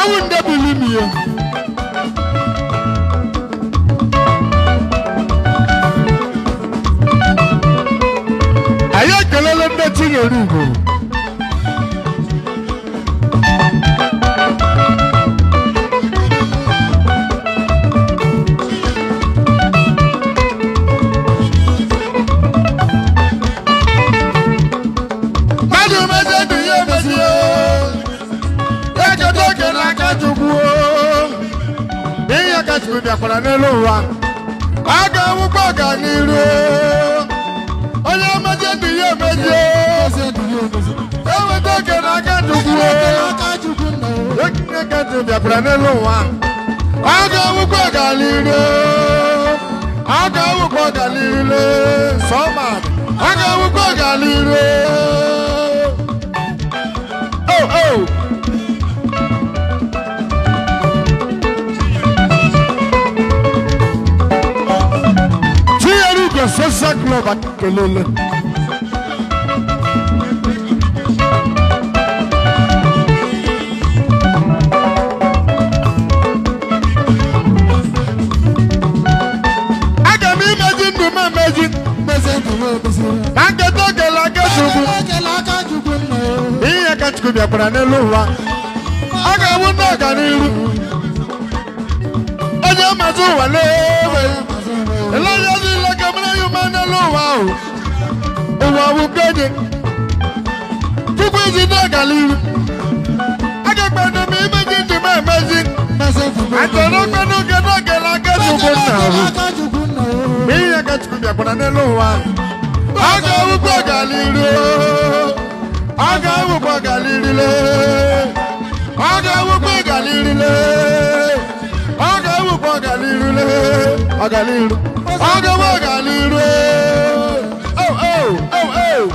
Ọwụ nde bili m ihe. Anyị ekelele nne Chinyere Ugo. Mmadụ mezie ndụ ya emezie. Eketa oke n'aka Chukwu o. Ihe ka Chukwu bịakwara n'elu ụwa. A ga-enwekwa ọganiru. Onye mezie ndụ ya emezie. Eweta oke n'aka Chukwu o. Ekike ka Chukwu bịakwara n'elu ụwa. A ga-enwekwa ọganiru. A ga-enwekwa ọganiru. Sọma. A ga-enwekwa ọganiru. Oh, oh. Chinyere Ugo Social Club akelele. Aga m imezi ndụ m emezi na nketa okele aka Chukwu. Ihe ka Chukwu bịakwara n'elu ụwa. A ga-enwe ndị ọganiru. Onye mazi ụwa n'ewe. Ele niile ka mere ya ume n'elu ụwa ahụ. Ụwa bụ nke gị. Chukwu iji ndị ọganiru. A ga-ekpedo m imezi ndụ m emezi. Achọrọ mkpedo nketa okele aka Chukwu nna ahụ. Ihe ka Chukwu bịakwara n'elu ụwa. A ga-ewukwa ọganiru. A ga-ewukwa ọganiru. A ga-ewukwa ọganiru. A ga-ewukwa ọganiru. Ọganiru. A ga-ewu ọganiru. Oh, oh, oh, oh.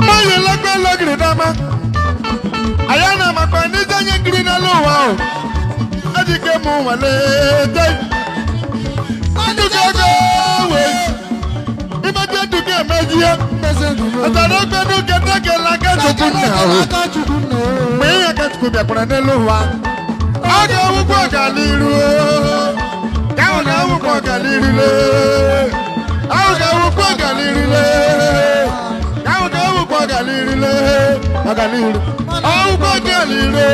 Mmanya lọgbẹ́ lọ́gìrì dáma. Àyà náà mà pa ní sẹ́yìn kiri náà ló wà o. Ejike mú wọn lédè. Adúgbò wẹ̀. Ìbẹ́jẹ́ dùkẹ́ méjì yẹ. Ọ̀tọ̀dọ̀ gbẹ́dú kẹ́tẹ́kẹ́ lákẹ́ tukú nà o. Mgbe ihe kẹ́tukú bịakwara n'elu ụwa. Ọ ga-ewukwa ọganiru o. Ahụ ga-ewukwa ọganiru le. Ahụ ga-ewukwa ọganiru le. Ahụ ga-ewukwa ọganiru le. Ọganiru. Ọwụkwa ọganiru.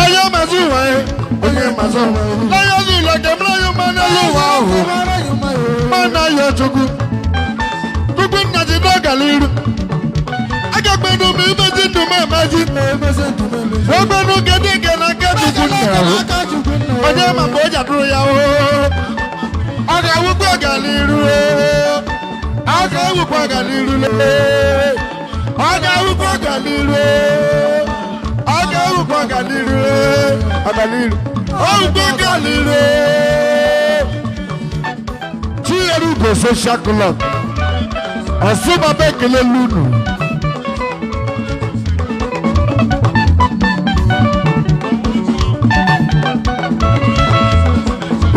Onye mazụ ụwa ya. Onye mazụ ụwa ya. N'onye ozi ụlọ nke mụrụ onye mmanụ elu ụwa ahụ. Mana ya Chukwu. Chukwu nna ji n'ọganiru. Agakpenu m imezi ndụ m emezi. Ogbenu kedu nke na nke Chukwu nna ahụ. Onye ma mgbe o ji adụrụ ya oo. Ọ ga-awụkwa ọganiru oo. Ọ ga-awụkwa ọganiru lee. Ọ ga-awụkwa ọganiru oo. Ọ ga-awụkwa ọganiru ee. Ọganiru. Ọ wụkwa ọganiru ee. Chinyere Ugo Social Club. Ọsụbaba ekele unu.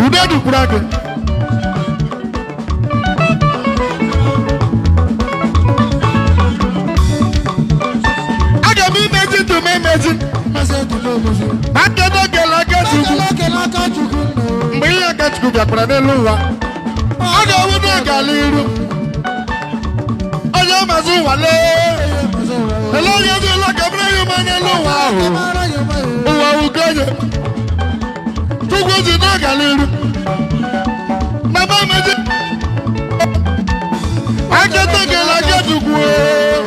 Ude dịkwara gị. Aga m imezi ndụ m emezi. Na nkedo kele aka Chukwu. Mgbe ihe aka Chukwu bịakwara n'elu ụwa. Ọ ga-ewu na ọgala iru. Onye mazi ụwa lee. Ele onye dị ụlọ ka bụrụ ya ume n'elu ụwa ahụ. Ụwa ugonye. Chukwu ji n'ọgala iru. Mama meji. Akete kele aka Chukwu oo.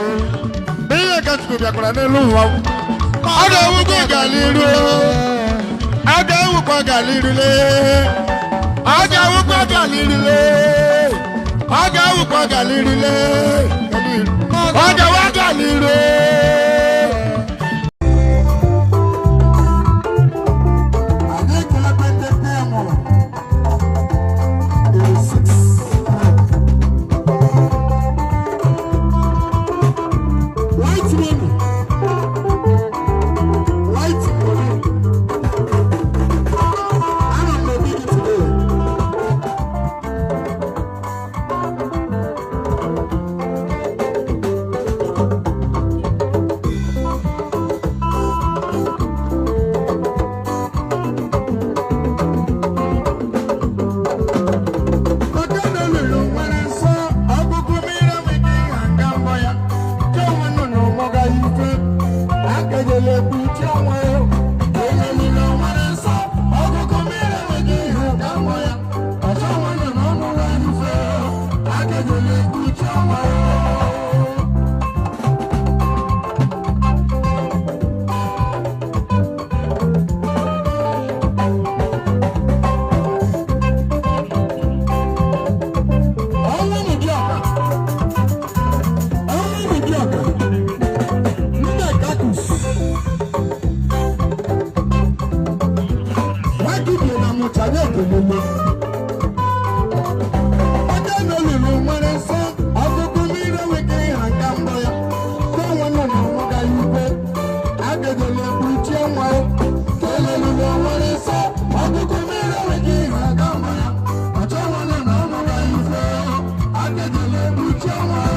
Mgbe ihe aka Chukwu bịakwara n'elu ụwa. Ọ ga-ewukwa ọgala iru. A ga-ewukwa ọgala iru lee. A ga-ewukwa ọgala iru lee. A ga-ewukwa ọgala iru lee. Ọ gawa galiro. Anyị ekelekwe ndị nne ya mụrụ. 86. White money. White money. Ana m ebi gị today. Maka na olulu nwere nsọ ọgụgụ mmiri enweghị ịha nga mbọ ya chiọnwa nọ n'ụmụga ife akejele ekpuchi ọnwa ya. Olulu nwere nsọ ọgụgụ mmiri enweghị ịha nga mbọ ya ọchọnwa nọ n'ọnụụlọ ife akejele ekpuchi ọnwa ya. Ọnwụ Mudiọka. Ọnwụ Mudiọka. Nne Kakus. Nwakibie na Mụchanye Okelele. Onye n'olulu nwere nsọ ọgụgụ mmiri enweghị ịha nga mbọ ya ka onwe nọ n'ọnwụga ya ikpe agedele ekpuchi ọnwa ya. Ka olulu nwere nsọ ọgụgụ mmiri enweghị ịha nga mbọ ya ọchọ nwa nọ n'ọnwụga ya ife agedele ekpuchi ọnwa ya.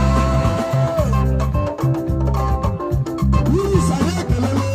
Yunus anyị ekelele.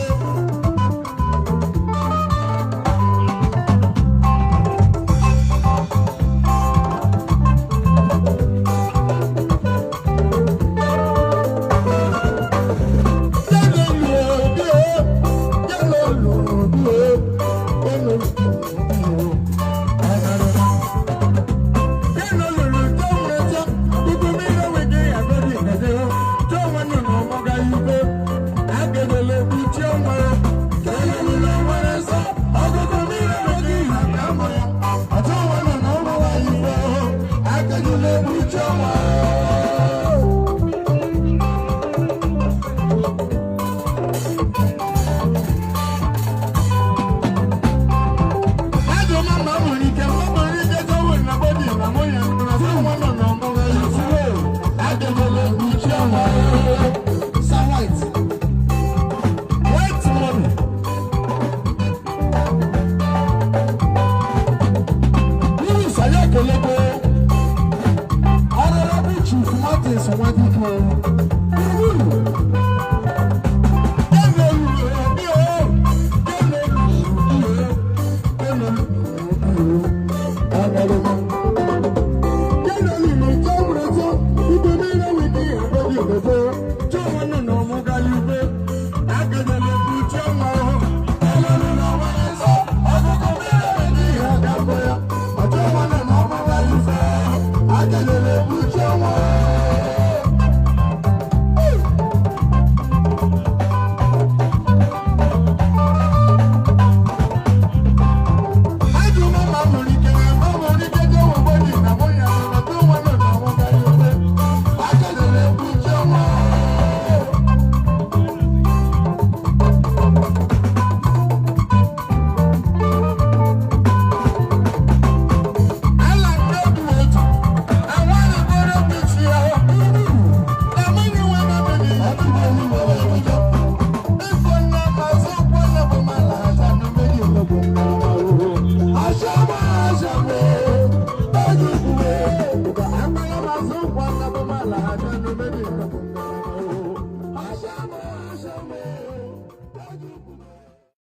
Sir White. White money. Yunus anyị ekelebe. Honorable Chief Martins Nwadike. Gburugburu.